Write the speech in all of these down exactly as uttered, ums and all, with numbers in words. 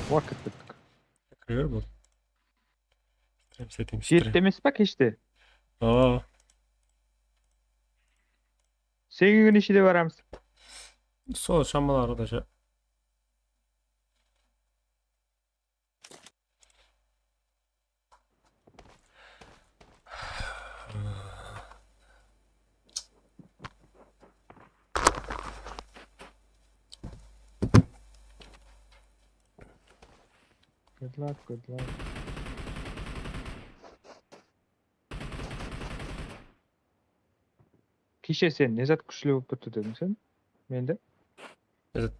Waqıt bittik. Kirip bol. Stream settings. Jette emes pa keshte? Aa, Seni kúni ishide baramız. Sol shamalarda sha. Good luck, good luck. Keshe sen ne zat kúshli bolıp turdı dediń sen? Mende? Ne zat?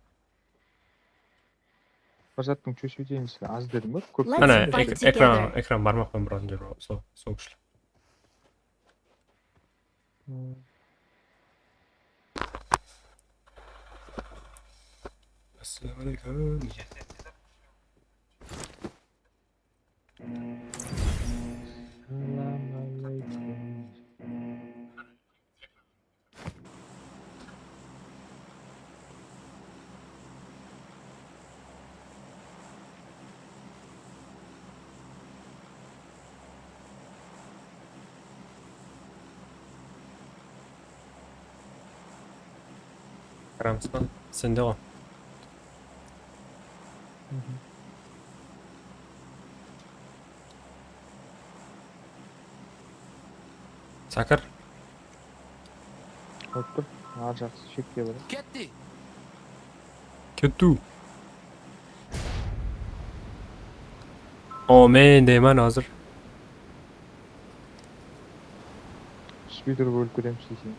Bir zattıń чувствительностьı az dediń ba? Kóp Let's Mana fight ek- ekran together. ekran barmaq penen buratuǵın jer bar, sol sol kúshli. Hmm. Assalamu aleykum. Salam aleykum. Qaramız ba? Sende ǵo. Sakir. Kóp tur. Ar jaqsı shekke bar. Ketdi. Kettu. O, men deyman házir. Spider ólip ketemiz deseń.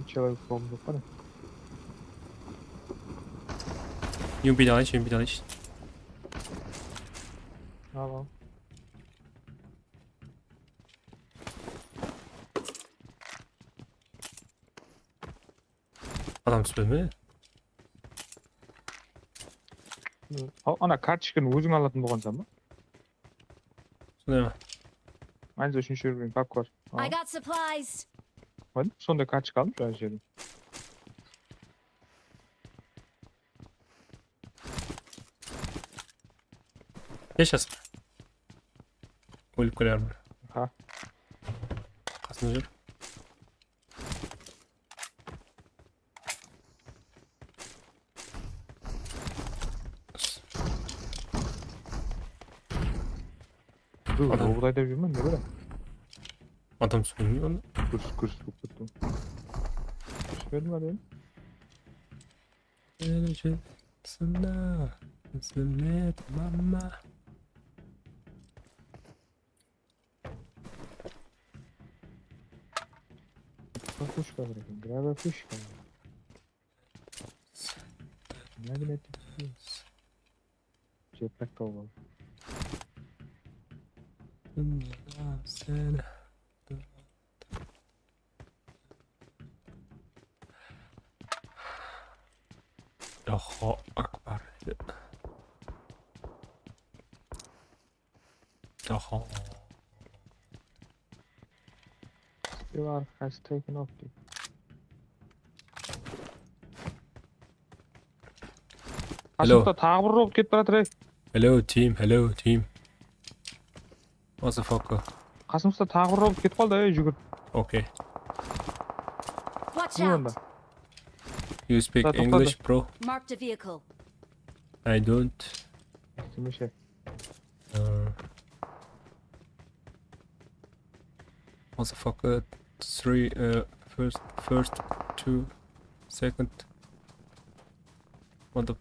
Человек bomba qara. Yumpini alayınshı, yumpini alayınshı. Al al. Adam túspedi me? Al, ana kartochkanı óziń alatın bolǵansań ba? Sonday ma? Mende úshinshi úrovень papka bar. I got supplies. Qoydım, sonday kartochka aldım jańa jerden. Kesh asqa. Ólip kelermen. Ha. Qasımda júr. Dur, Adam. Robot aydap júrmen, ne bere? Adam túspedi me onda? Gúrs, gúrs bolıp ketti. Túspedim ba dedim? Sınna. Sınna. Tamam ma? Gravopuşka bar eken, gravopuşka. Magnetik. Jetpack tawıp al. Seni. Allahu akbar. Aha. Still has taken off deydi. Hello. Qasımda taǵı bir robot ketip baratır, ey. Hello team, hello team. Motherfucker. Qasımda taǵı bir robot ketip qaldı, ey, júgirip. Okay. Watch Ne out! onda? You speak Toqtadı. English, bro? Marked a vehicle. I don't. Esitpeshe. Uh, motherfucker, three, uh, first, first, two, second. Mother.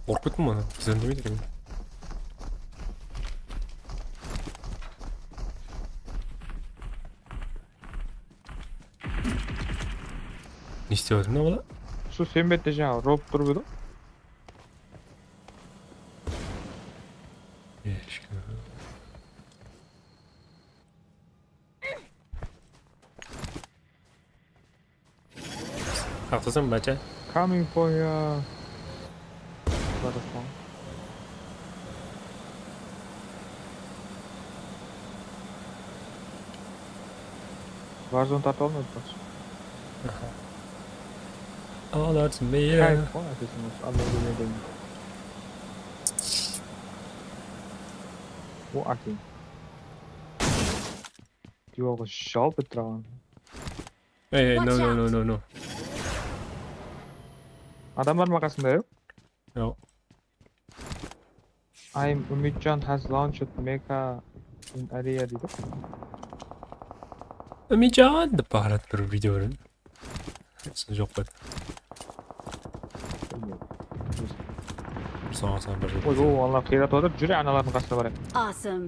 Qorqıp kettim, ana. Bizden demeydi eken. Ne istep atır mına bala? Şu sen bette jańa robot turıp edi. Eshki. Haqlısan, bacha. Coming for you. Barasan. Warzone tartıp almaydı bas. Aha. Alardım be ya. Kayf ǵoy, ákesin, usı Unreal degen. O, ákeń. Diywalǵa jawıp etip turǵan. Ey, ey, no, Watch no, out. No, no, no. Adam bar ma qasında, yoq? Yoq. I'm Umidjan has launched mecha in area deydi. Umidjan dep baqıradı bir video bilen. Hepsini joq qoydı. Soǵan soń bir Oy, o, Allah qıyratıp atır. Júre, analardıń qasına barayıq. Awesome.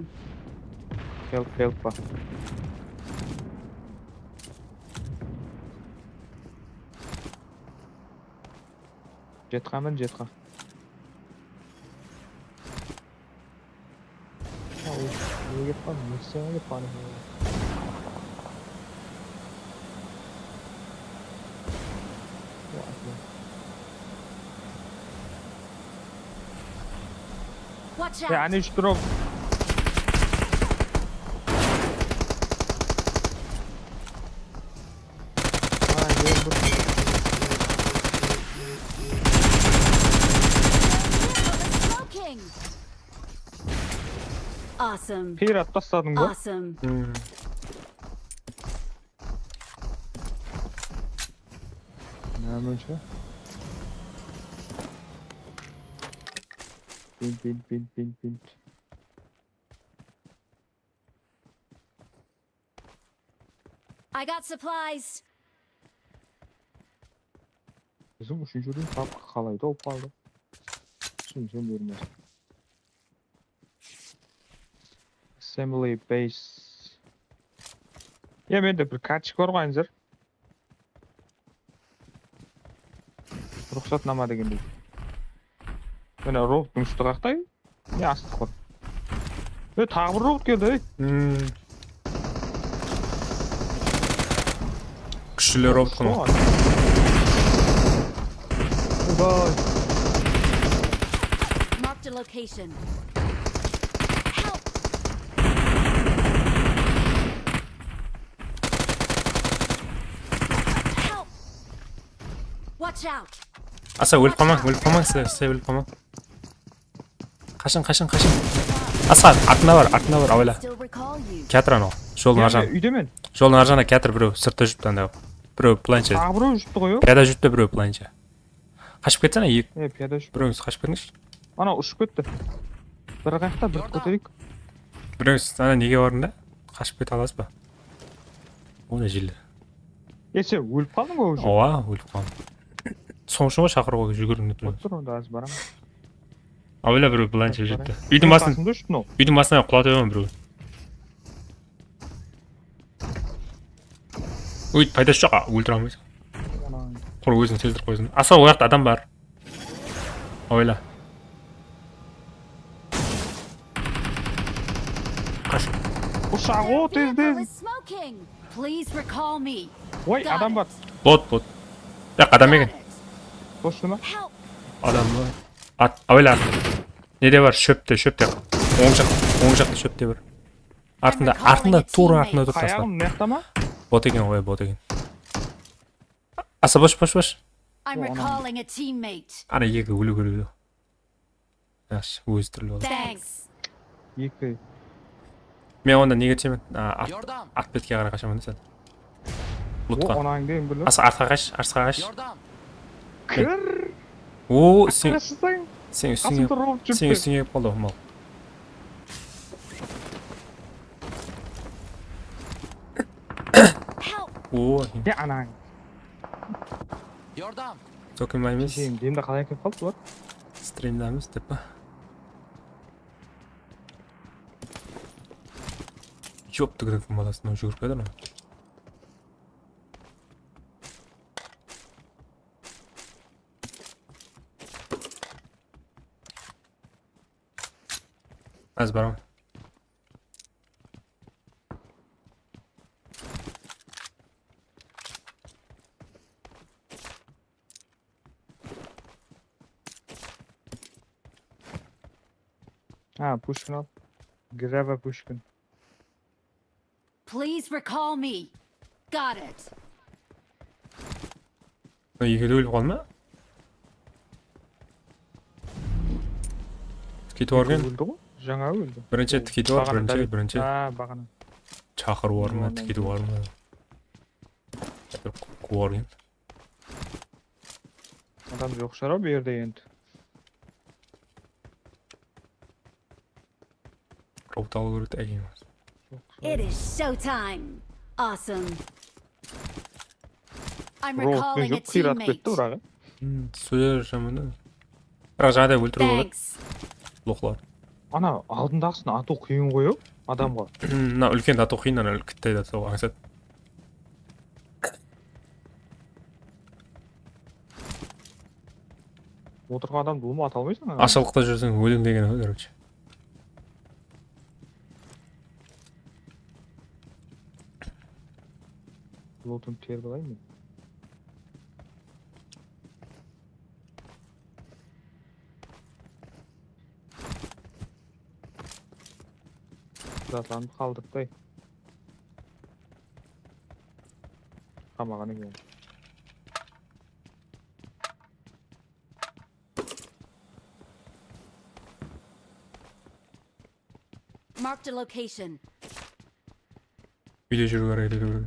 Help, help pa. Jetqanman, jetqan. Ha, o, nege ketken? Nextga ketken? Watch Ya, out! áne ushıp tur-aw. Smoking! Awesome. Qıyratıp tasladıń ba? Awesome. Hmm. Náme ushın? Bint, bint, bint, bint, bint. I got supplies. Biziń úshinshi úyden papka qalay tawıp qaldı? Túsinsem bermez. Assembly base. Ya, mende bir kartochka bar ǵoy, házir. Ruxsatnama degendey. Mine, robottıń ústi qaqtay. Ya, astı qor. E, taǵı bir robot keldi, ey. Hmm. Kúshli robot qana. Uday. Marked a location. Help! Help! Watch out! Asa, ólip qalmań, ólip qalmań, sizler, sizler ólip qalmań. Qashıń, qashıń, qashıń. Asqar, artına bar, artına bar, awayla. Still recall you. Kiyatır anaw. Joldıń Ya, arjan. men úydemen. Joldıń arjanda kiyatır birew, sırtta júripti anda. Birew playıncha. Taǵı birew júripti ǵoy, o. Piyada júripti birew playıncha. Qashıp ketsene, eki. E, piyada júrip. Birewińiz qashıp ketińizshi. Ana, ushıp ketti. Bir qayaqta, bir kótereyik. Birewińiz ana nege bardıń da? Qashıp kete alasız ba? Onday jeller. E, sen ólip qaldıń ba, уже? Awa, ólip qaldım. Sonıń ushın ǵoy shaqırıp júgiriń dep turman. Tur, onda házir baraman. Awayla birew playıncha Házir júripti. baraman. Úydiń Meniń basın, qasımda júripti mınaw. úydiń basına qulatıp qoyaman birewin. Úy, paydası joq, a, óltire almaysań. Aman. Qur óziń seldirip qoysın. Asa, o jaqta adam bar. Awayla. Qash. Ushaq, o, tez, Vehicle tez. Is smoking. Please recall me. Oy, adam bar. Bot, bot. Yaq, adam eken. Got it. Toshlı ma? Help! Adam bar. At, awayla. Nede bar? Shópte, shópte. Oń jaq, oń jaqta shópte bar. Artında, Recalling artında, a tuwrı teammate. artında tur tasla. Qayaǵın ne tama? Bot eken ǵoy, bot eken. Asa, bosh, bosh, bosh. I'm Oh, no. Recalling a teammate. Ana eki óle, óle, óle. Yaqshı, ózi túrli boldı. Thanks. Eki. Men onda nege túsemen? A, art, Yordam. art betke qaray qashaman da sen. O, Lutqa. Onań degen bir. Asa, artqa qash, artqa qash. Yordam. Kir. O, sen, Qasımda robot sen júripti. Sen ústińe kelip qaldı, mal. Help! O, Ya anań. Yordam. sokin ma emes. Keshegim demde qalay kelip qaldı bular? Streamdamiz dep pa? Jop, tıgırık balasına júgirip keledi anaw. Házir baraman. Ha, pushkin al. Grava pushkin. Please recall me. Got it. Mına ekewi de ólip qaldı ma? Ketip bargen. Óldi ǵoy. Jańa óldi. Birinshi tikeydi bar, birinshi, birinshi. Ha, baǵana. Shaqırıw ornına tikeydi bar ma? Bir qu-, quwargen. Adam joq shıǵar bu jerde endi. Robot alıw kerek te, ákeń. It is show time. Awesome. I'm recalling a teammate. Qıyratıp ketti, bıraǵı. Hmm, soyar jaman da. Biraq jańaday óltirip aladı. Thanks. Loqlar. Ana, aldındaǵısın atıw qıyın ǵoy-aw, adamǵa. Mına úlkendi atıw qıyın, ana, kittaydı atıw ańsat. Otırǵan adamdı ulıwma ata almaysań, ana. Ashıqlıqta júrseń, óliń degeni ǵoy, короче. Lotımdı terip alayın men. Zatlarımdı qaldırıp qoy. Qamaǵan eken. Marked a location. Úyde júriw háreket etiw kerek.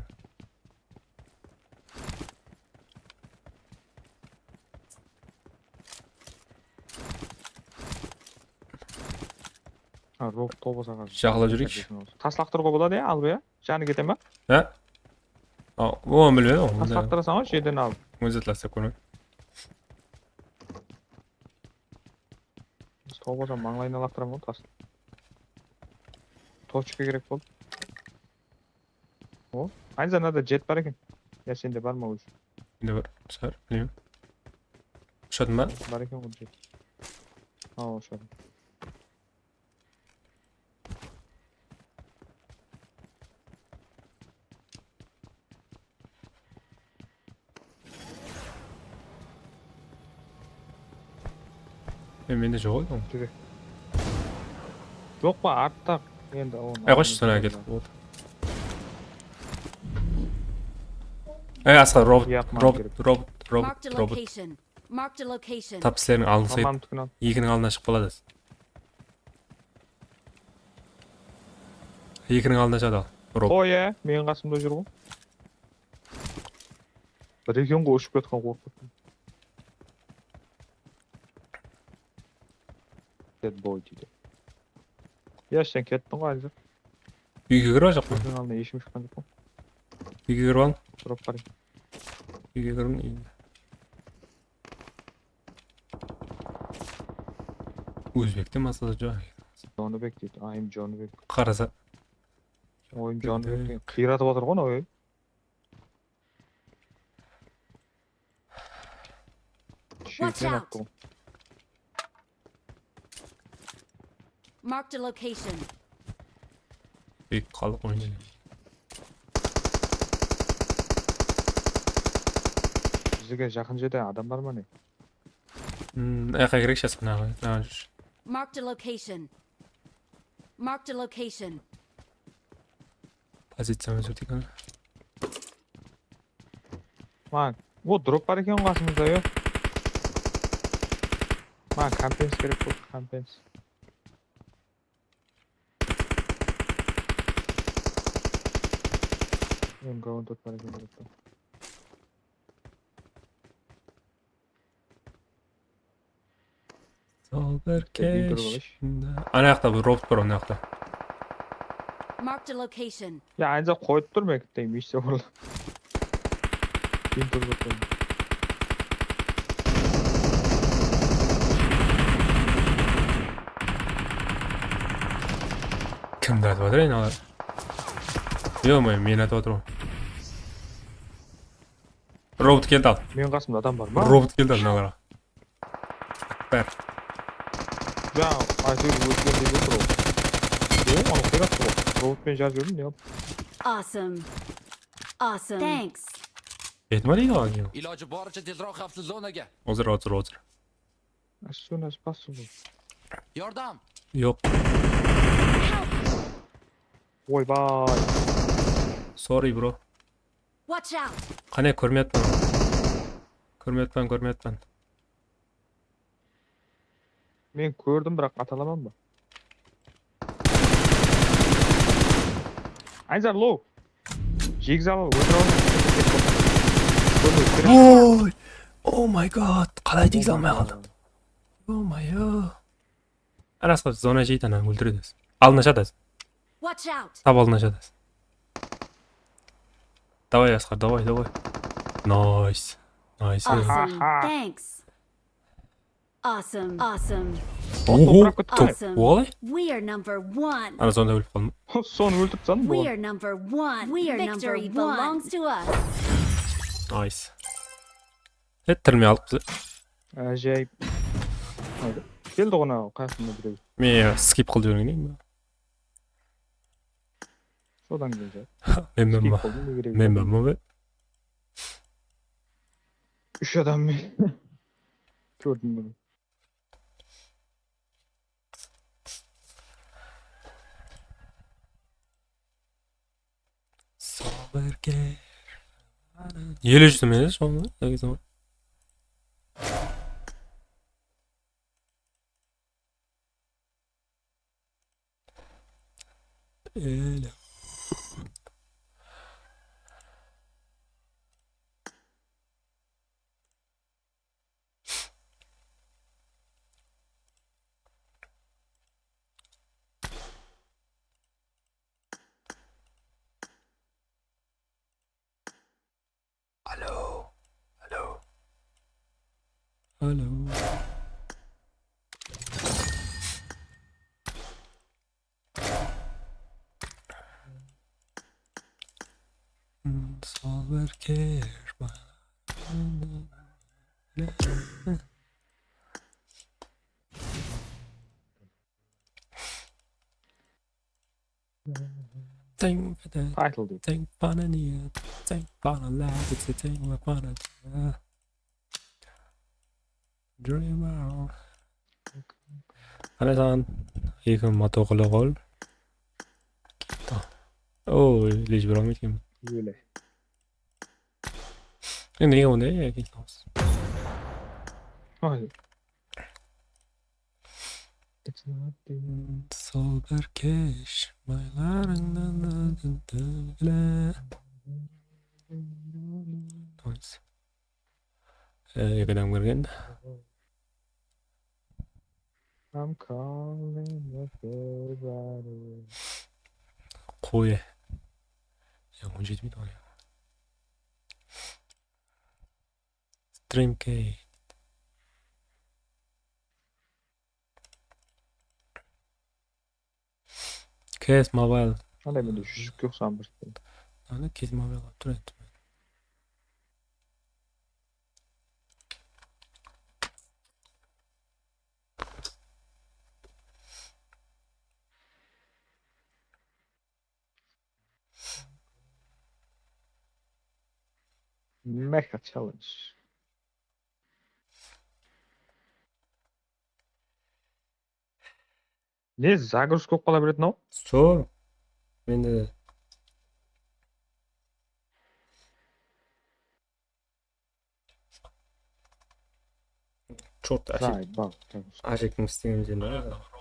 Ha, Rob toba saǵan. Jaqlap júreyikshi. Tas laqtırıwǵa boladı ya, alıp ya. Janı kete ma? Ha? A, oǵan bilmedi ǵoy. Tas laqtırasań ǵoy, jerden alıp. Ózi taslap kórme. Biz tawıp alsam, mańlayına laqtıraman ǵoy tas. Tochka kerek boldı. O, aynı mınada jet bar eken. Ya sende bar ma ózi? Mende bar, shıǵar, bilmeymen. Ushadıń ba? Bar eken ǵoy jet. Awa, ushadım. E, mende joq edi ǵoy. Júre. Joq pa, artta endi onı. Ay, qoyshı, sonı ketip boldı. Ay, Asqar, robot, robot, robot, robot, robot. Marked a location. Tap sizlerdiń aldınıńızǵa, ekiniń aldına shıǵıp qaladı. Ekiniń aldına shıǵadı al. Rob. O, ya, meniń qasımda júr ǵoy. Bir eken ǵoy ushıp ketken, qorqıp kettim. Dead boy deydi. Ya, sen kettiń ǵoy, házir. Úyge kirip al, jaqpan. Ekiniń aldına eshkim shıqqan joq ǵoy. Úyge kirip al. Turıp qarayın. Úyge kirip al. Ózbekten basqa joq. Jonibek deydi, ayım Jonibek. Qarasa. Oyım Jonibek degen qıyratıp atır ǵoy, oy. Shekten attı ǵoy. Marked a location. Bek xalıq oynaydı. Bizge jaqın jerde adam bar ma ne? Hmm, ayaqqa kireyikshi, asxanaǵa. Mınaǵan júrshi. Marked a location. Marked a location. Poziciyamız óteyik ana. Maǵan. O, drop bar eken qasımızda, yo. Maǵan kompens kerek boldı, kompens. M K on tórt bar eken dropta. Sol bir kesh. Ana jaqta bir robot bar, ana jaqta. Marked a location. Ya, anca qoyıp tur, men keteyim, eshte bola. Keyin turıp otırman. Kimdi atıp atır endi alar? Yo-moyo, meni atıp atır ǵoy. Robot keldi al. Meniń qasımda adam bar ma? Robot keldi al, mınalar. Akbar. Ya, aytayın, ótken deydi otır ol. Yoq, anı qıyrattı ǵoy. Robot penen jarıp júrdim, ne qıldı? Awesome. Awesome. Thanks. Ketme deydi ǵoy. Iloji boricha tezroq xavfsiz zonaga. Hozir, hozir, hozir. As soon as possible. Yordam. Yoq. Oybay. Sorry, bro. Watch out! Qáne, kórmey atpan. Kórmey atpan, kórmey atpan. Men kórdim, biraq ata alaman ba? Aynzar low. Jegizar al, óltire alma. Oy! Oh my god, qalay tegis almay qaldım. Oh my god. Ana, asqar, zona jeydi, ananı óltiredi. Aldına shatası. Watch out! Tap aldına shatası. Davay, asqar, davay, davay. Nice. Nice. Awesome. Thanks. Awesome. Awesome. Oho, Topıraq top. kútip. Awesome. Olay? We are number one. Ana, sonda ólip qaldım. Sonı óltirip tasladım We bular. Are number one. We are number one. Victory belongs to us. Nice. Ettirmey alıp bizi. Ájayıp. Haydi. Keldi ǵo mına qasımda birew. Men skip qılıp jibergen edim. Sodan keyin. Men Skip men qıldım, ne keregi men bar? men men Úsh adam men. Kórdim bunı. Sabırker. Ele júrsem edi sonda. Ele. Alo. Alo. Alo. Sol bir ker. Teń, Title deydi. teń bana niye? Teń bana la, teń bana niye? Dreamer. Qáne saǵan eki moto qıla qol. O, lej bir almaydı eken. Ele. Endi nege onday ya, keyin alamız. Ay. Sol bir kesh maylarıńnan ózim tógile. Nice. E, eki adam kirgen. I'm calling everybody. Qoy. Ya, on jeti miydi ol ya? Stream key. K S Mobile. Qanday mende júzlik joq san bir. Ana K S Mobile alıp tur endi. Mega challenge. Ne zagruska bolıp qala beredi mınaw? Sol. Mende de. Чёрт, Ashek. Zaybal. Ashektiń islegen jeri bar.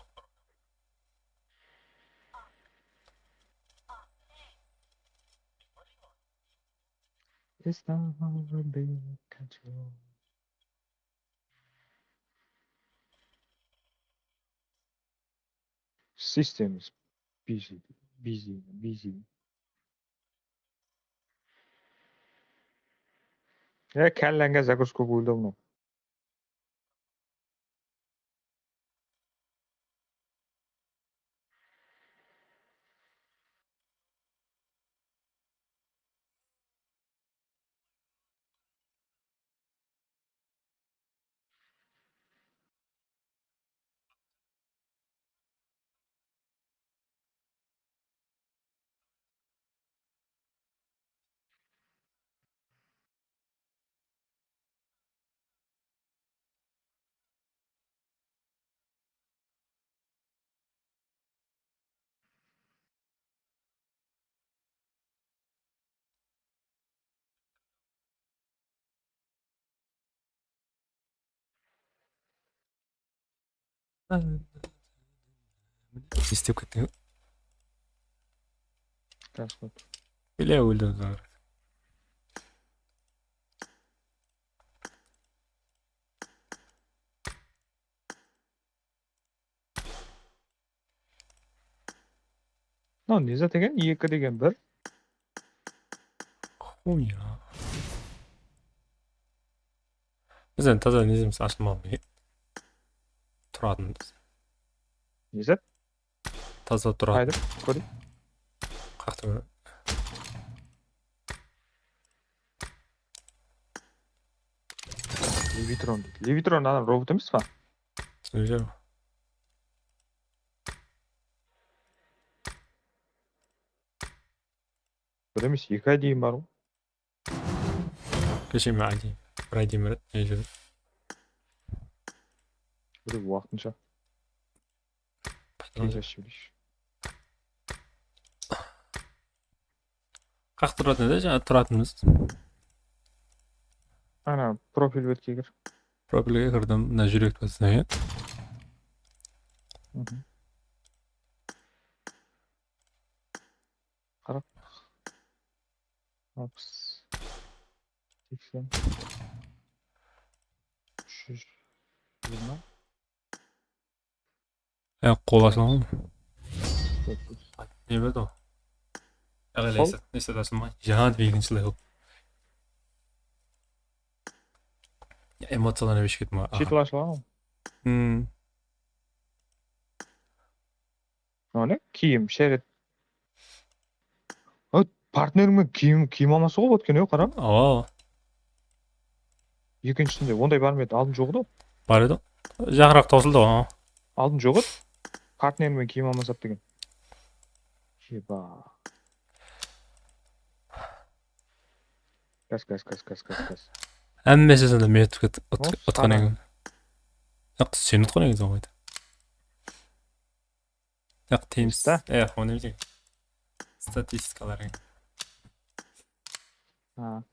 It's not over big control. Systems busy, busy, busy. Ya, kálláńa zagruska qoyıldı mınaw. Ne istep kettiń? Gaz qoydı. Bile óldim. Mınaw ne zat eken? Eki degen bir. Xuya. Biz endi taza nezemiz ashılmaǵan eken. Turatınbız. Ne zat? Taza turatın. Qayda? Kóreyik. Qaqtı. Levitron deydi. Levitron adam robot emes pa? Túsinip júrmen. Bir emes, eki ay deyin bar ǵoy. Keshe men aytayın. Bir ay deyin baradi, ne júrdi? Bir waqtınsha. Keyin ashıp júreyik. Qaq turatın edi, jańa turatınbız. Ana, profil betke kir. Profilge kirdim, mına júrekti bastıń, ya. Mhm. Qırq. Alpıs. Seksen. Úsh júz jigirma. Ya, qol ashıla ma? Otız. Ne berdi o? Yaǵnıy, Qol? Esat, Esat ashılmay. Jańa dep ekinshi level. Ya, emociyalanıp eship kettim. Aha. Sheytip ashıla ma? Hmm. Mınaw ne? Kiyim, sheret. Há, partnerińmen kiyim, kiyim almasa ǵoy, ótken ey, qara. Awa. Ekinshisinde onday bar ma edi? Aldın joq edi. Bar edi. Jaqınıraq tawsıldı ǵoy. Aldın joq edi. Partnerińmen kiyim almasap degen. Eba. Gaz, gaz, gaz, gaz, gaz, gaz. Hámmesi sonda men utqıp ket-, ut-, O, utqan sana. Edim. Yoq, sen utqan ekenseń ǵoy. Yoq, teyim. Ista. Yoq, onı emeseń. Statistikalar. Ha.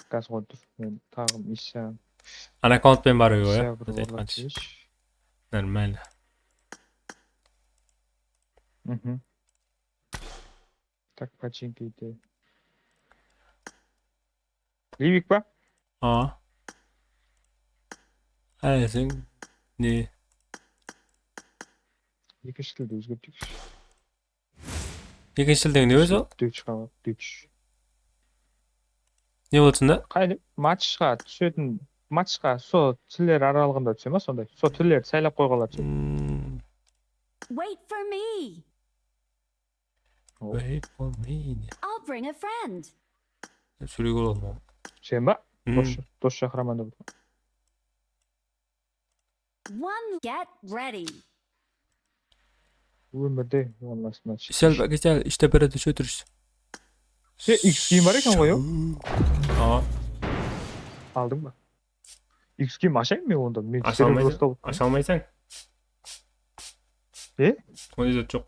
Gaz qoyıp tur. Men taǵı missiya. Ana akkaunt penen barıw ya. Missiya bir Biz orlap aytqansha. Kesh. Нормально. Mhm. Tak, починки ete. Livik pa? A. Há, sen ne? Ekinshi tildi ózgerteyikshi. Ekinshi til degende ózi? Deutsch qa, Deutsch. Ne boldı sonda? Qay matchqa túsetin, matchqa sol tiller aralıǵında túse ma sonday? Sol tillerdi saylap qoyǵanlar túsedi. Hmm, Wait for me. O, wait for me. I'll bring a friend. Sóylege boladı. sen ba? Hmm. Dos, dos shaqıraman dep otır. One, get ready. Ómirde one last match. Sel, sel, işte bir de sótirish. Sen X kiyim bar eken ǵoy, ya. A. Aldıń ba? X kiyim ashayın men onda. Men Asha server almaysań. usta bolıp. Asha almaysań. E? Onday zat joq.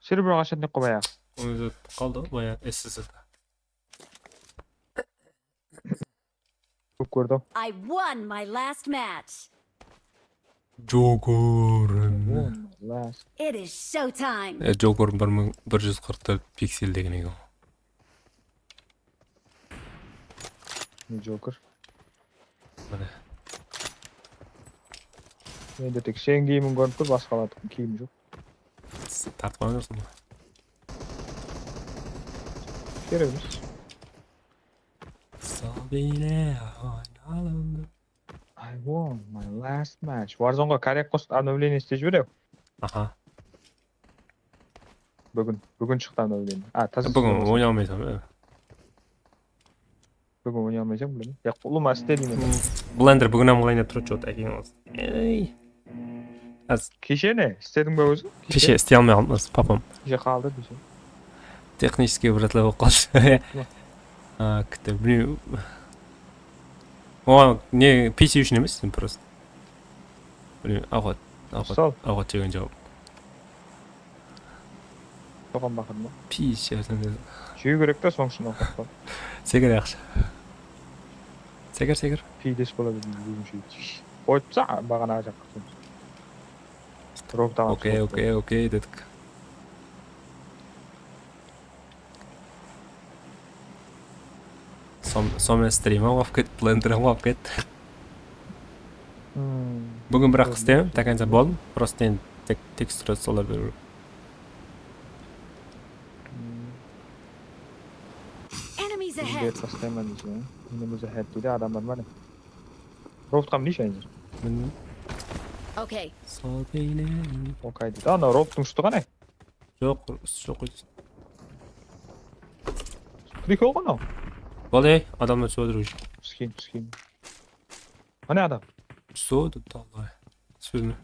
Server ashayın dep qoyayıq. Onday zat qaldı ǵoy, bayaǵı S S D. Kóp kórdi. I won my last match. Joker. One last. It is showtime. E, Joker bir mıń bir júz qırq tórt piksel degen eken. Joker. Mine. Mende tek seniń kiyimiń kórinip tur, basqalardıń kiyimi joq. Tartqan joqsıń ba? Kerek emes. Sabine aynalım. I won my last match. Warzone-ǵa korrekt qosıp, обновление istep jiberew. Aha. Búgin, búgin shıqtı обновление. A, taza Búgin sezon bolsa. Oynay almaysań, e. Búgin oynay almaysań, bilmem. Ya, ulıwma iste deymen. Blender búgin hám qılayın dep tur, что-то ákeń olsın. Ey. Az Keshe ne? Istediń be óziń? keshe istey almay qaldım, papam. Keshe qaldı desem. Технический vratlar bolıp qaldı. A, kútip, bilmeymen. Oǵan ne, P C ushın emes, sen просто. Bilmeymen, awqat, awqat, Sol. Awqat jegen jawap. Soǵan baqırma. P C sen de. Jew kerek ta, sonıń ushın awqat pa. Seker yaqshı. Seker, seker. Piydes bola berdim, ózimshe. Qoyıpsa, baǵanaǵı jaqqa. Robot aǵam. Okey, okey, okey dedik. Som-, sonıń menen strim hám alıp ketti, blender hám alıp ketti. Hmm. Búgin biraq islemem, так, boldım. Просто endi tek tekstura solar beriw. Hmm. Enemies ahead. Endi taslayman desem. Enemies ahead deydi, adamlar mana. Robotqa mineyshi házir. Mindim. Okey. Sal beyni. Okey deydi. Ana robottıń ústi qane? Joq, ústi joq. Prikol ǵoy mınaw. Bolay, adamlar túsip atır. Túsken, túsken. Qane adam? Túsip atır, talay. Túsirme.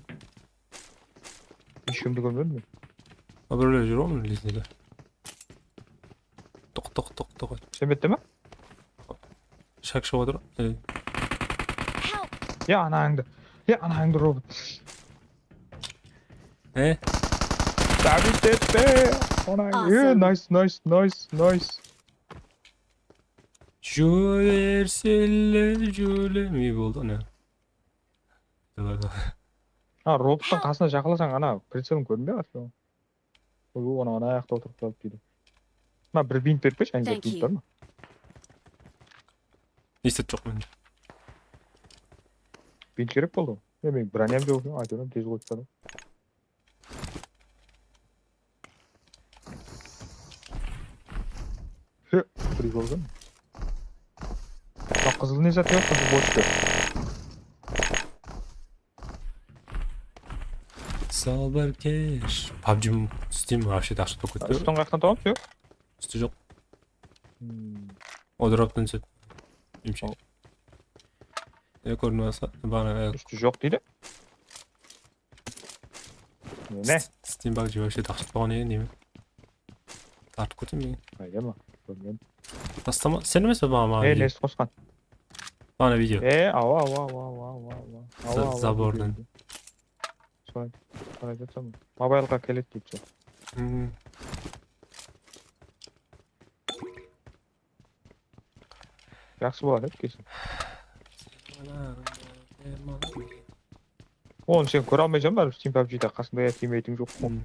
Hesh kimdi kórmedim men. A, birewler júr ǵoy mına lizada. Toq, toq, toq, toq. Sen bette me? Shak shıǵıp atır. E. Ya anańdı. Ya anańdı robot. E? Sabit etti. Ona. Awesome. E, nice, nice, nice, nice. Júrerseler, júrlemey boldı, ne? Ha, robottıń qasına jaqınlasań, ana, pricelin kórinbey atır. Oy, ana, ana ayaqta otırıp qalıp deydi. Mına bir bint berip bershi, ayında bint bar ma? Esep joq mende. Bint kerek boldı. Ya, men bronyam joq eken, aytaman, tez qoyıp tastadıq. He, prikol eken. Bak, qızıl ne zat yoq, qızıl bochka. Sabırkesh. PUBG Steam вообще dahshat bolıp ketti. Ústin qayaqtan tabamız, yoq? Ústi joq. Hmm. O droptan túsedi. Emshe. E, kórdim, baǵana. Ústi joq deydi. Ne? Steam PUBG вообще dahshat bolǵan eken deymen. Tartıp keteyim men. Qaydama? Kórmedim. Tastama, sen emes pe baǵana maǵan video? Nesti qosqan? Baǵana video. E, awa, awa, awa. Za-, awa, awa, zabordan. Video. Solay, solay aytıp atırman. Mobileǵa keledi deyipti. Hmm. Jaqsı boladı, kesin. Onı sen kóre almaysań ba, Steam PUBGda qasında ya teammate'iń joq ǵo. Hmm.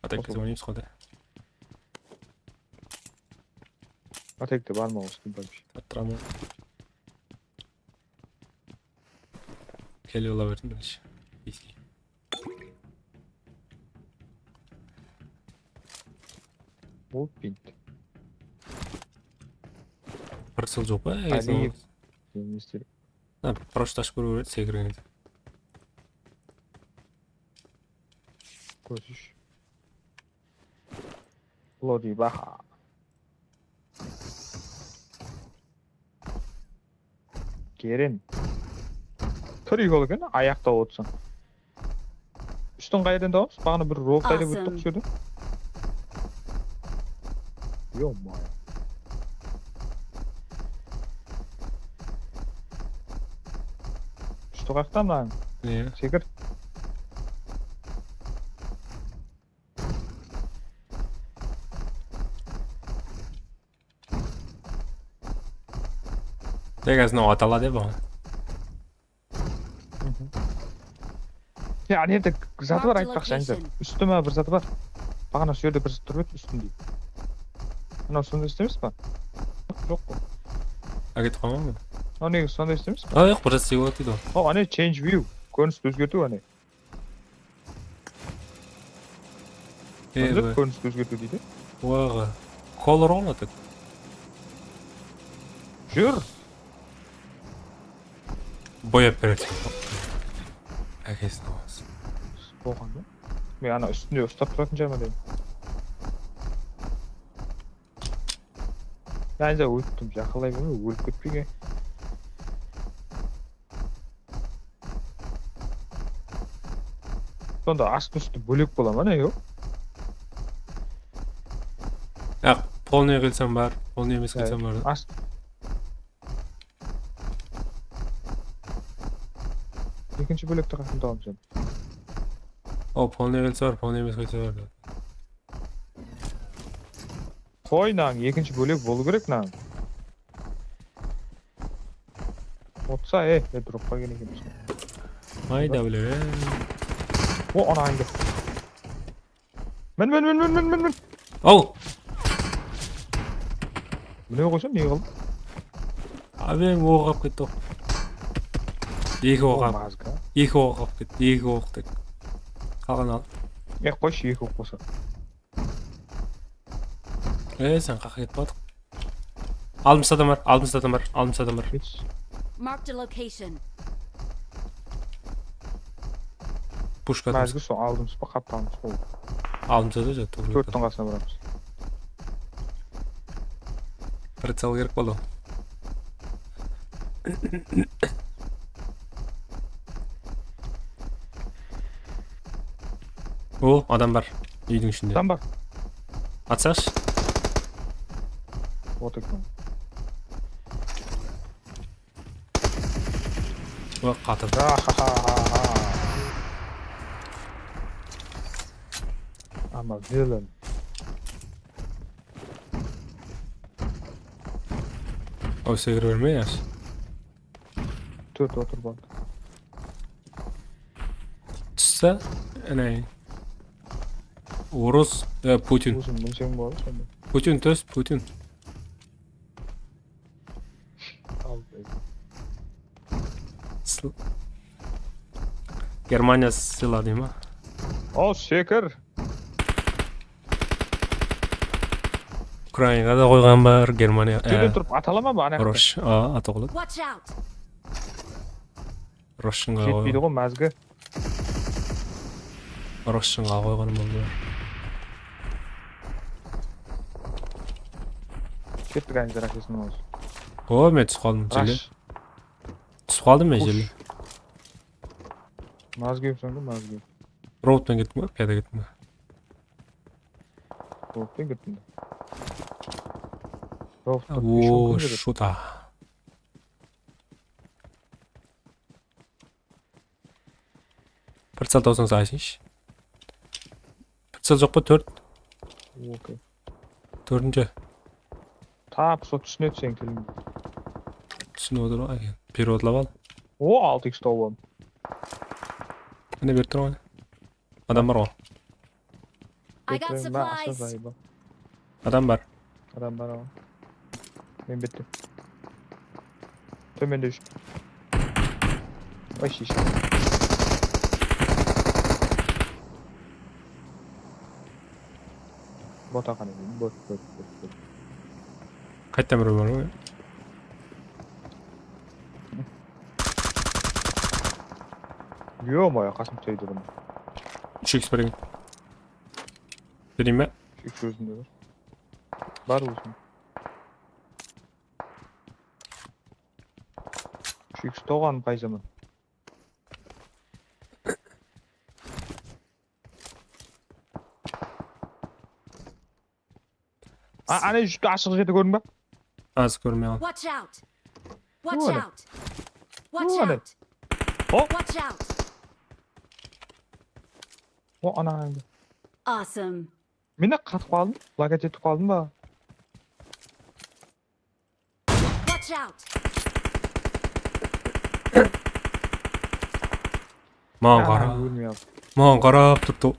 Atak biz oynaymız ǵo da. Atakte bar ma ol Steam PUBG? Attıraman. Kele ala berdim birinshi. Bol bint. Pricel joq pa? Aliyev. Mister. Ha, просто ashıp kóriw kerek edi, sekirgen edi. Kórsesh. Lodi baha. Keren. Tur, uyga eken, ayaqta otırsań. Ústin qayerden tabamız? Baǵana bir robot aydap óttik, awesome, shu jerden. Ё-моё. Ústi qayaqta mınań? Ne? Sekir. Tek azına ataladı bu. Ya, nerde zatı bar, aytpaqshı, anda. Ústinde bir zatı bar. Baǵana sol jerde bir zat turıp edi, ústinde. Mınaw sonday emes pa? Joq ǵo. Áketip qalmadı ma? Mınaw nege sonday emes pa? A, joq, bir zat istep atır edi. O, áne change view. Kórinisti ózgertiw áne. E, kórinisti ózgertiw deydi. Oǵa. Color ǵo tek. Júr. Boyap beredi. Ákesin alsın. Bolǵan ba? Men ana ústinde ustap turatın jarma dedim. Anca óttim, jaqınlay bermey, ólip ketpegen. Sonda astı ústi bólek bola ma, ne, yoq? Yaq, polnıy qılsam bar, polnıy emes qılsam bar. Ast. Ekinshi bólekti qasında alamız endi. O, polnıy qılsa bar, polnıy emes qılsa bar. Qoy, mınań ekinshi bólek bolıw kerek, mınań. Otsa, e, e, dropqa kelgen ekenbiz. Ay, dáwler. O, ana indi. Min, min, min, min, min, min, min. Aw! Mine qoysam, ne qıldı? Abi, oq alıp ketti. Eki oq O, alıp. mazka. Eki oq alıp ketti. Eki oq tek. Qalǵan al. E, qoyshı, eki oq bolsa. E, sen qaqqa ketip atıq. Aldımızda adam bar, aldımızda adam bar, aldımızda adam bar. Keç. Marked a location. Pushka atırmız. Mazka sol aldımız ba, qaptalımız sol. Aldımızda da jatır. Tórttiń qasına baramız. Прицел kerek boldı. O, adam bar. Úydiń ishinde. Adam bar. Atsaqshı. Otır. O, qatır. Ha, ha, ha, ha, ha. I'm a villain. O, sekire bermey, yash. Tórt otır bar. Tússe, ene. Orıs, e, Putin. Ózim minsem boladı sonda. Putin tús, Putin. Al. Sıl- Germaniya sıla dey ma? O, sekir. Ukrainaǵa da qoyǵan bar, Germaniya. Jerde e, turıp ata alaman ba ana jaqta? Rosh, a, ata qoladı. Watch out! Roshınǵa Jetpeydi qoyǵan. Ǵoy, mazgi. Roshınǵa qoyǵanım boldı. Kettik, ayın raketini alsın. O, men túsip qaldım. Jele. Rash. Túsip qaldım men Push. jele. Mazgi sońda mazgi. Robottan kettim ba, piyada kettim ba? Robottan kettim. Robottan O, shuta. Pricel tawsańız aytayınshı. Pricel joq pa, tórt? Okey. Tórtinshi. Tap, sol túsinedi seniń tilińdi. Túsinip otır ǵoy, áke. Переводлap al. O, altı X tawıp aldım. Mine berip tur ǵoy. Adam bar ǵoy. I got Bekleyin, ben asıl supplies. zayıbı. Adam bar. Adam bar aǵa. Men bittim. Tómende úsh. Oy, shish. Bot aqan eken, bot, bot, bot, bot. Qaytta birew bar ǵoy. Yo-moyo, qasım teydi bunı. Úsh X bereyin. Bereyin be? Úsh X ózinde bar. Bar ózinde. Úsh X toǵan qay zaman? A, ana júpti ashıq jerde kórdiń ba? Házir kórmey al. Watch out! Watch What? Out! Watch What? Out! Oh. Watch out! O, ana endi. Awesome! Men de qatıp qaldım. Laga jetip qaldım ba? Watch out! Maǵan Ana, qara. ólmey al. Maǵan qarap turıptı.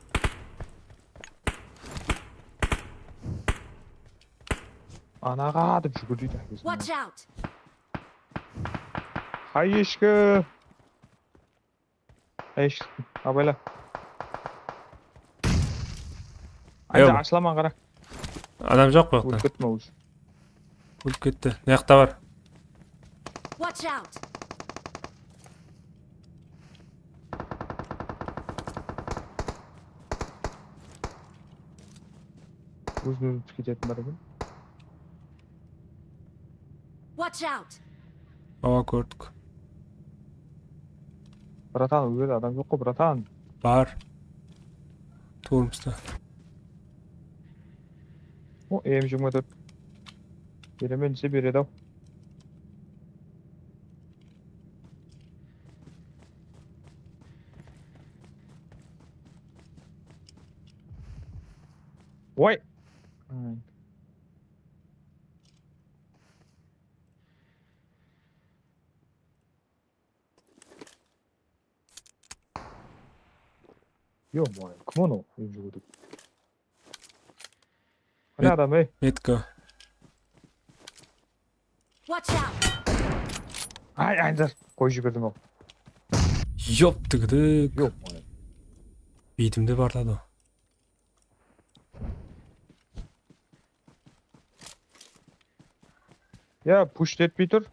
Anaǵa dep júgir deydi. Watch out! Hay eshki. Hay eshki. Abayla. Yow. Ayda ashılaman qara. Adam joq bu jaqta. Ólip kettim-aw. Ólip ketti. Mıyaqta bar. Watch out! Ózin-ózi tikletetin bar eken. Watch out! Awa, kórdik. Bratan, ol jerde adam joq ǵo, bratan. Bar. Turmısta. O, M jigirma tórt. Beremen dese beredi-aw. Oy. Ё-моё, kim onı? Ep júgirdik. Qáne adam, ey? Metka. Watch out! Ay, Aynzar, qoyıp jiberdiń-aw. Yop, tıgıdık. Ё-моё. Betimde barladı. Ya, push etpey tur.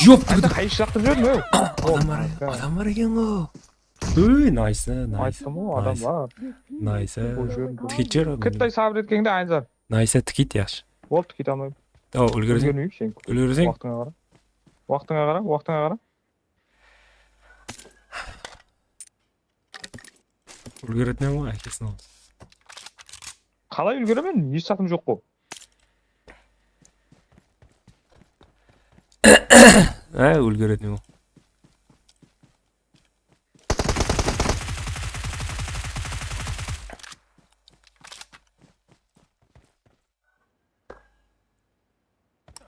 Yop, tıgıdık. Qaysı jaqtı júrdiń, ey? Adam bar, adam bar eken ǵo. Uy, nice, nice. Ayttım ǵo, adam bar. Nice. Tikit jer. Kittay sabır etkeńde, Aynzar. Nice, tikit, yaqshı. Boldı, tikit almayman. Aw, úlgerseń. Úlgermeymiz sen. Úlgerseń. Waqtıńa qara. Waqtıńa qara, waqtıńa qara. Úlgeretin ǵo, ákesin al. Qalay úlgeremen? Hesh zatım joq ǵo. Á, úlgeretin ǵo.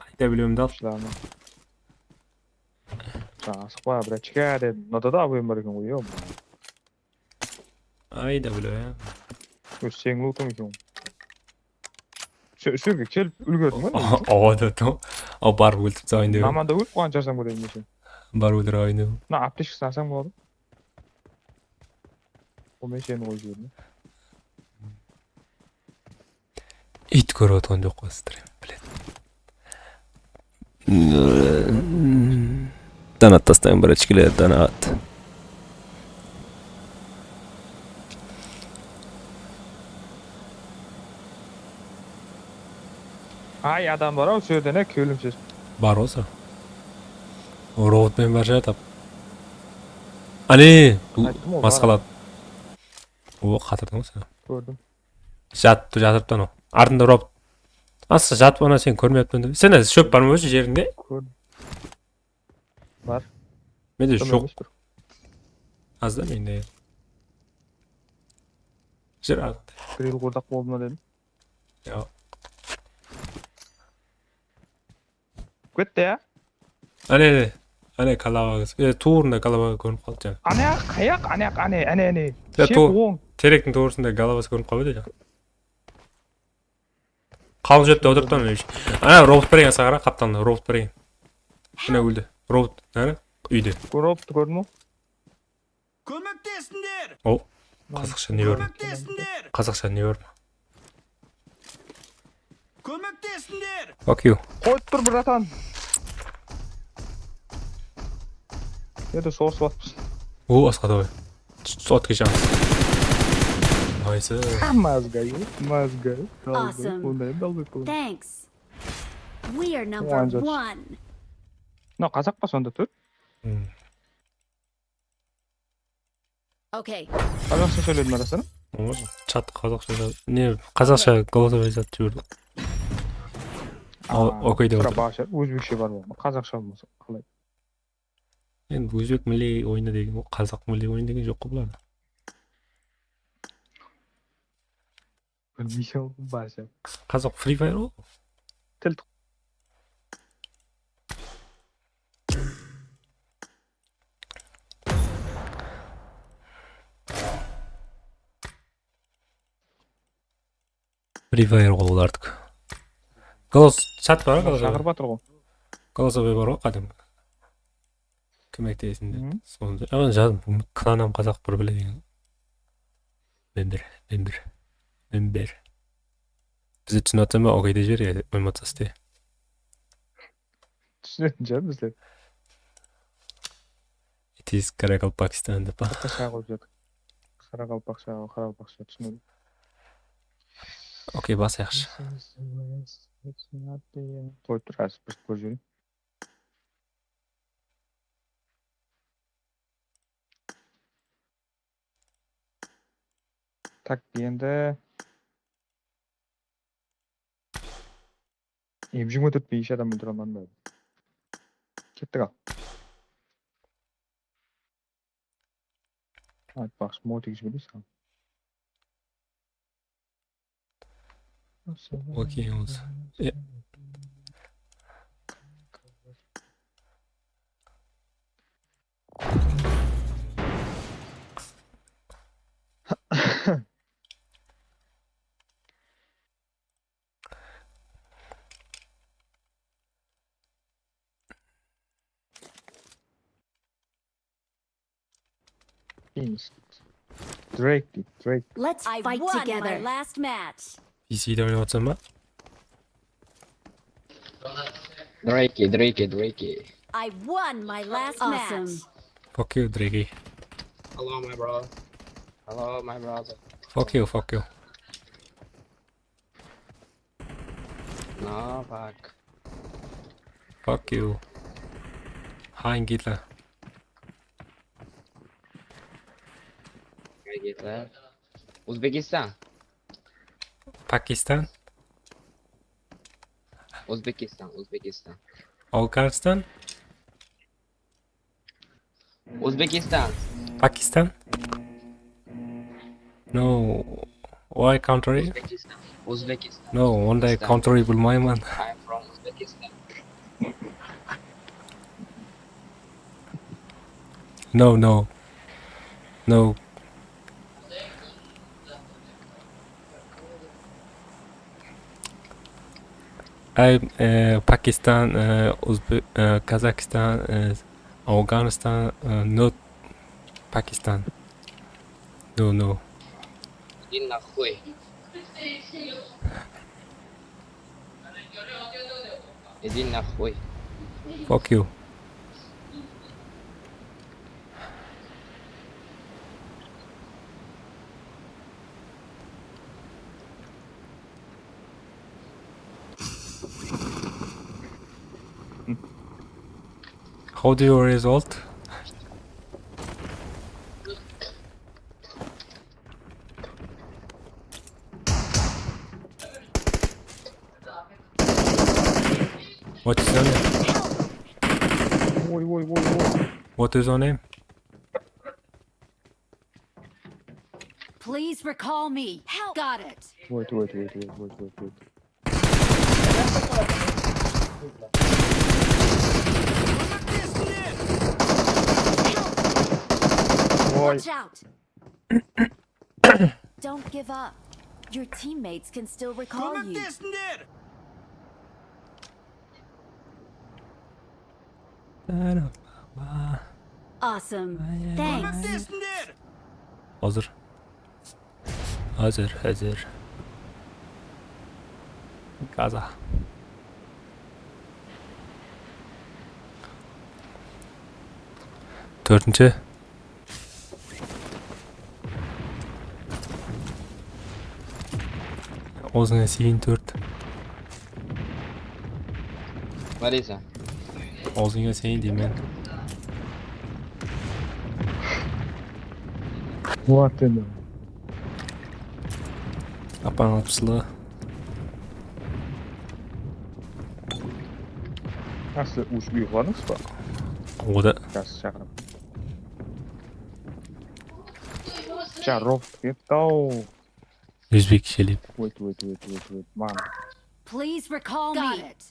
Ayta bilemdi al. Shılama. Asıqpa, bratchka, dedim. Mınada da aboyım bar eken ǵoy, ё-моё. Ayta bile, ya. Óz seniń lutıń eken ǵoy. Shu, shu jerge kelip úlgerdiń ba? Awada tur. Aw, barıp óltirip tastayın dep. Namanda ólip qoyǵan jarsań ba dedim men seni. Barıp óltirip alayın dep. Mına aptechkasın alsań boladı. Ol men seni qoyıp jiberdim. Iyt kórip otırǵan joq pa stream, блин. Donat tastań, bratchkiler, donat. Ay, adam bar-aw, usı jerde ne, kewlimsiz. Bar osı. O robot penen bar jerde. Áne, ayttım ǵoy, masqala. O, qatırdıń sen. Kórdim. Jat, jatırıptı anaw. Artıńda robot. Aslı jatıp, ana, seni kórmeyaptın dep. Sende shóp bar ma ózi jerińde? Kórdim. Bar. Mende joq. Az da mende. Jır artı. Grill qurdaq boldı ma dedim. Yoq. Ketti, ya? Áne, áne. Áne, kalaba. E, tuwrında kalaba kórinip qaldı jańa. Anayaq, qayaq, anayaq, áne, áne, áne. Ya, shep, oń. Terektiń tuwrısında galabası kórinip qaldı jańa. Qalın jerde otırıptı, áne. Áne, robot bar eken, saǵara, qaptalında robot bar eken. Áne, óldi. Robot, áne, úyde. Robottı kórdiń ba? Kómektesinder! O, qazaqsha ne bar? Kómektesinder! Qazaqsha ne bar? Kómektesinder! Fuck you. Qoyıp tur, bratan. Endi soǵısıp atırmız. O, Asqar, davay. Sotki chance. Nice. Mazgay, mazgay. Awesome. Onday dalbay bolar. Thanks. We are number one. Mına qazaq pa sonda tur? Hmm. Okay. Qazaqsha sóyledim arasında. Olur. Chat qazaqsha, ne, qazaqsha голосовой jazıp jiberdi. Al, okey dep otır. Ózbekshe bar bolma, qazaqsha bolmasa qalay? Endi ózbek milliy oyını degen, qazaq milliy oyını degen joq qo bularda. Bilmeymen, barsha. Qazaq Free Fire ǵo. Til. Free Fire ǵo olardiki. Golos, chat bar ǵo, голосовой. Shaqırıp atır ǵo. Голосовой bar ǵo, qádimgi. Kim aytayın dep. Sonda, aman jazdım. Klanam qazaq bir bile degen. Member, member, member. Bizdi túsinip atsań ba, okey de jiber, ya, qoymasa iste. Túsinetin shıǵar bizler. It is Karakalpakstan dep pa? Qaraqalpaqsha qoyıp jatır. Qaraqalpaqsha, qaraqalpaqsha túsinedim. Okey, basayıqshı. Qoyıp tur, házir bir kórip jibereyin. Tak, endi. Em, jigirma tórt pe, hesh adam óltire almadım ba? Kettik al. Aytpaqshı, motik jibereyik saǵan. Okey, bolsa. E. Drake, Drake. Let's I fight won my together. Last match. P C'de oynap atırsań ba? Drake, Drake, Drake. I won my last Awesome. Match. Fuck you, Drake. Hello, my bro. Hello, my brother. Fuck you, fuck you. No, fuck. Fuck you. Heil Hitler. Heil Hitler. Uzbekistan. Pakistan. Uzbekistan, Uzbekistan. Afghánistan. Uzbekistan. Pakistan? No. Why country? Uzbekistan. Uzbekistan. No, onday country bilmayman. I'm from Uzbekistan. No, no. No. I, uh, Pakistan, uh, Uzbe-, uh, Kazakhstan, uh, Afghanistan, uh, not Pakistan. No, no. Иди нахуй. Иди нахуй. Fuck you. How do you result? What is your name? Oy, oy, oy, oy. What is your name? Please recall me. Help! Got it. Wait, wait, wait. Oy. Watch out! Don't give up. Your teammates can still recall you. Awesome. Thanks. Házir. Házir, házir. Gaza. Tórtinshi. Awzıńa seyin tórt. Lariza. Awzıńa seyin deymen. What endi? Apań alpıslı. Nasıl ushıp uyıqladıńız ba? Oda. Jası shaqırıp. Jarov ketti-aw. Ózbekshe dep. Wait, wait, wait, wait, wait, man. Please recall me. Got it.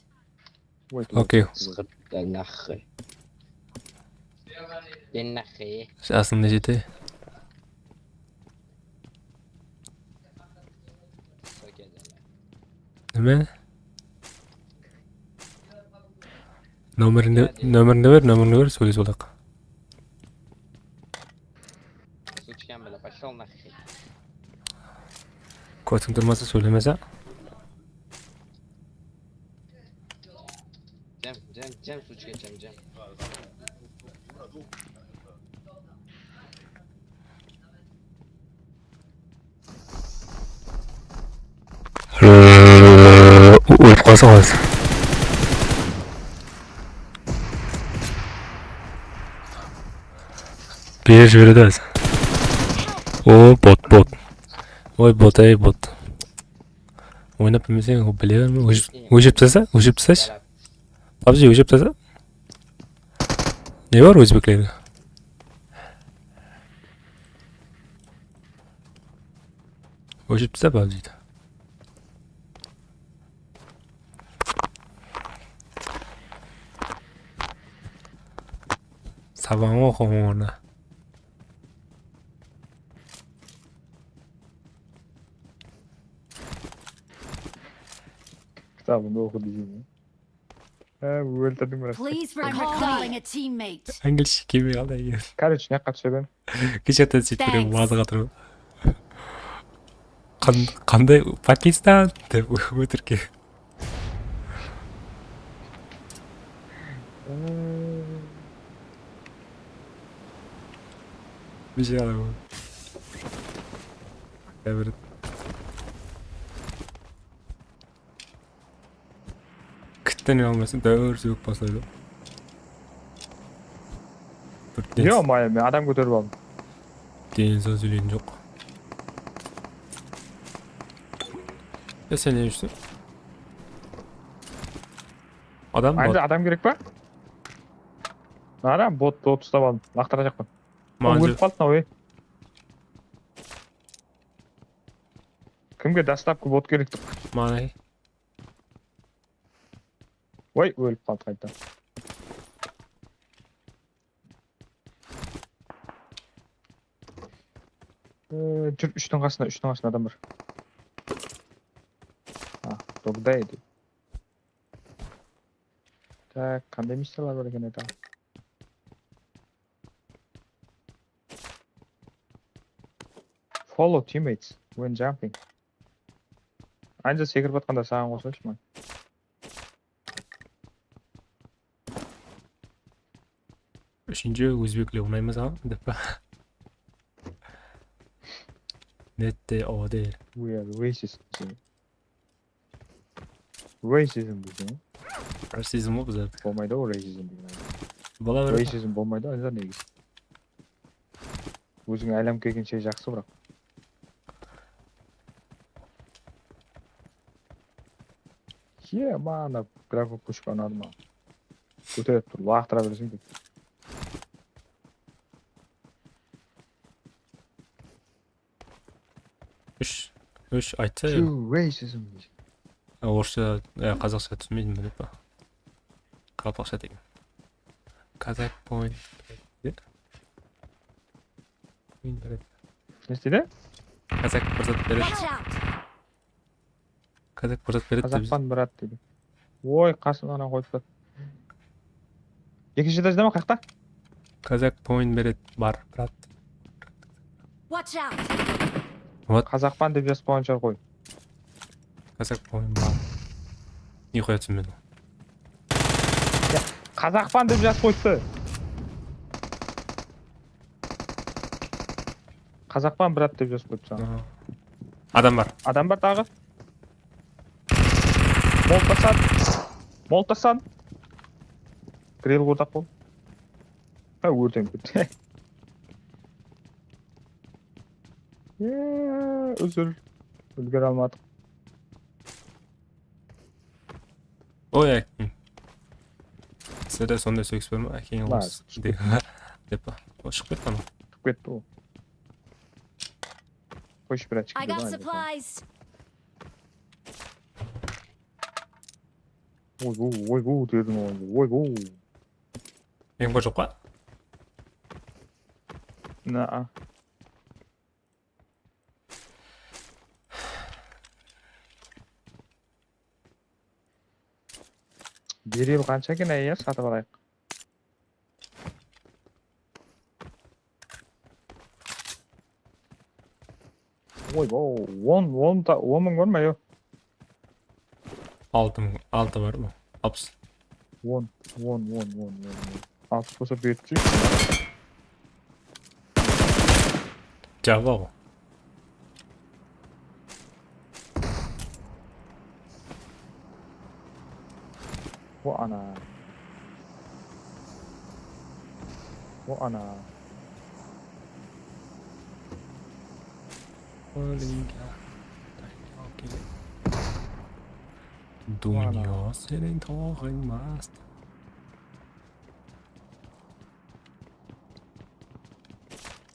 Wait, wait, okey. Wait, wait. Сход, да нахуй. Да нахуй. Jasıń neshede? Neme? Nomerińdi, nomerińdi ber, nomerińdi ber, sóylesip alayıq. Sutkan bilan пошёл нахуй. Kótiń turmasa, sóylemese. Cem, Cem, Cem, suchka, Cem, Cem. Ólip qalsın házir. Beri jiberedi házir. O, bot, bot. Oy, bot, ey, bot. Oynap bilmeseń, o, bile berme. Óship, óship tasa, óship tasash. PUBG óship tasa. Ne bar ózbeklerge? Óship tasa PUBGdi. Sabaǵıń oqı onı. Kitabıńdı oqı deydi. Há, óltirdim biraz. Please recalling a teammate. Angilshe kelmey qaldı eger. Короче, mına jaqqa túsip edi. Keshirten seytip Thanks. Wazıǵa turıp. Qan-, qanday Pakistan dep ótirke. Bir şey alayım. Ya bir. Kitten almasın, dáwir sógip baslaydı. Bir Yo, maya, men adam kóterip aldım. Deniz sóylegen joq. Ya sen ne ushın? Adam Anda bot. Adam kerek pa? Nara, bot, bot uslap aldım. Laqtırajaqpan. Maǵan Ólip jep. qaldı, oy. Kimge dostapka bot kerek? Maǵan. Oy, ólip qaldı qayta. Ee, júr, úshtiń qasında, úshtiń qasında adam bar. Ah, dogday deydi. Tak, qanday missiyalar bar eken ayta? Follow teammates when jumping. Anca sekirip atqanda saǵan qosayınshı man. Úshinshi ózbekler unayma saǵan dep pa? Nette oder. We are racist. Racism degen. Rasizm ǵoy bizlerdiki. Bolmaydı ǵoy racism degen. Bola beredi. Racism bolmaydı ǵoy negizi. Óziń aylanıp kelgenshe jaqsı, biraq. Ye, mana grafik pushka unadı maǵan. Kóterip tur, laqtıra berseń de. Úsh, úsh aytsa ya. True racism. Orıssha, ya, qazaqsha túsinbeydim men, dep pa? Qaraqalpaqsha degen. Kazak point. Point beredi. Ne istedi? Kazak bir zat beredi. Watch out! Kazak bir zat beredi dep. Qazaqpan brat dedi. Oy, qasımnan qoyıptı. Ekinshi etajda ma, qayaqta? Kazak point beredi, bar, brat. Watch out! Qazaqpan dep jazıp qoyǵan shıǵar qoy. Kazak point bar. Nixuya túsinbedim. Qazaqpan dep jazıp qoyıptı. Qazaqpan brat dep jazıp qoyıptı saǵan. Aha. Adam bar. Adam bar taǵı. Moltasan. Moltasan. Grill qurdaq bol. Ha, órtenip ketti. Ya, úzir. Úlgere almadıq. Oy, ákem. Sizde sonday sógis bar ma? Ákeń Bar, ulıs. shıǵıp Dep, dep pa? O, shıǵıp ketti anaw. Shıǵıp ketti ol. Qoyshı, bratchik. I got supplies. Oy, oy, oy, oy, dedim oy, oy, oy. Meniń bar joq pa? Na. Beril qansha eken, áy, ya, satıp alayıq. Oy, oy, on, on ta, on mıń bar ma, yoq? Altı mıń, altı bar ma? Alpıs. On, on, on, on, on, on. Alpıs bolsa berip júr. Jaba ǵo. O ana. O ana. Dünya seniń toǵıń mast.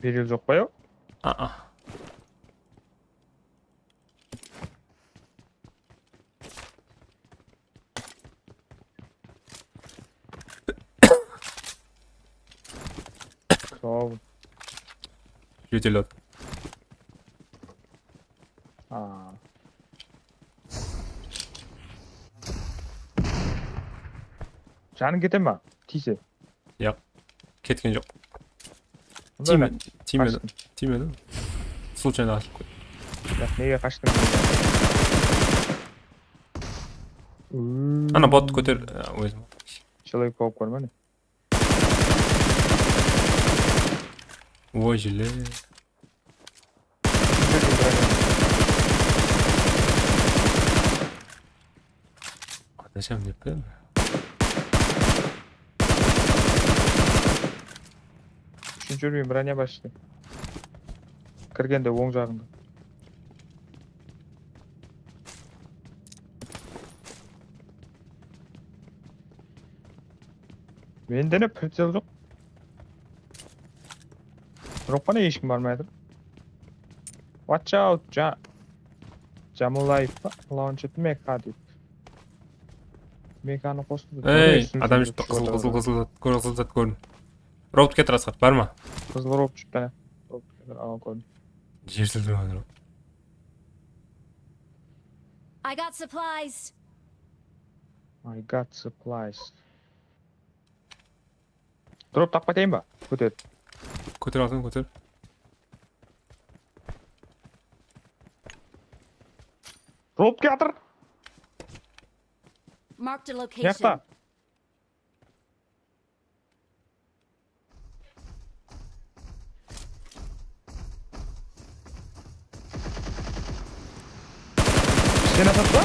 Beril joq pa, yoq? Aa. Sol. Júdel ot. Aa. Janıń kete ma? Tiyse. Yaq. Ketken joq. Onda Tiyme, da tiymedi. qashtım. Tiymedi. Случайно ashılıp ketti. Yaq, nege qashtıń? Ana bottı kóter, e, ózim. Человек-паук bar ma ne? Ой, jile. Atasham dep pe? Úshinshi úrben bronya bar ishte. Kirgende oń jaǵında. Mende ne pricel joq. Dropqa ne hesh kim barmay atır. Watch out, ja Jamulayev pa? Launcher M K deydi. M K-nı qostı. Ey, adam júpti, qızıl, qızıl, qızıl zat, qızıl zat kórdim. Robot ketir, Asqar, bar ma? Qızıl robot júpti, ana. Robot ketir, awa, kórdim. Jer sildirip atır. I got supplies. I got supplies. Drop taqıp keteyim ba? Kóter. Kóter alsam, kóter. Drop kiyatır. Marked a Ne location. jaqta? Ishten asadı ba?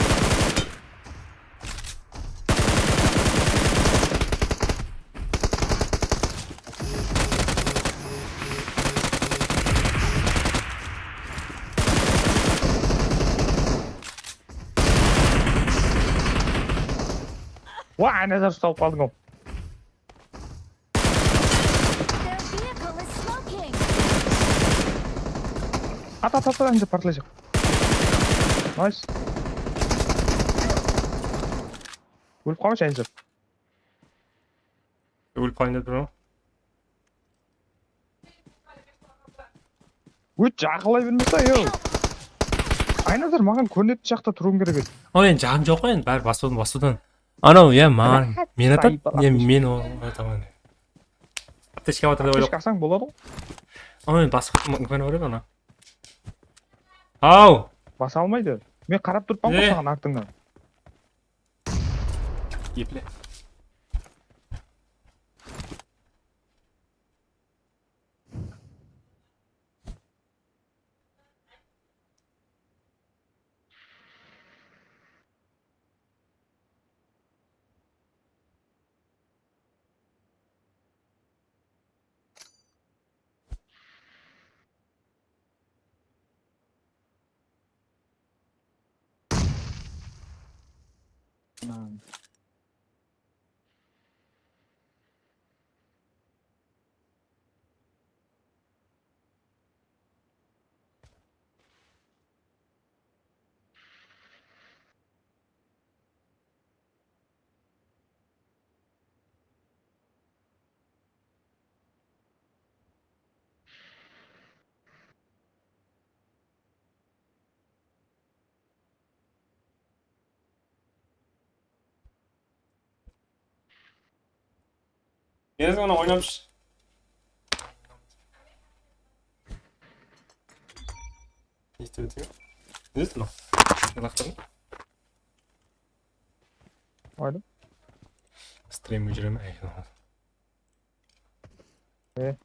Wa, Aynazar, ushtalıp qaldıń-aw. Their vehicle is smoking. At, at, at, at, endi partlayjaq. Nice. Ólip qalmayshı, Aynazar. Ólip qalayın dep turman. Ót, jaqınlay bermese, yo. Aynazar, maǵan kórinedi jaqta turıwıń kerek edi. Al, endi janım joq ǵoy, endi bári basıwdan, basıwdan. Anaw, ya, maǵan, men atam, Sayıp ya, atmış. Men o, ataman. Aptechka atır dep oylap. Aptechka alsań boladı ǵoy. Al, endi basıp imkanı bar edi ana. Aw! Basa almaydı. Men qarap turıppan ǵoy Ne? Saǵan artıńnan. Eple. Endi mına oynamız. Ne islep atır? Ne islep? Yalaqtırın. Oydım. Stream óshirem. E,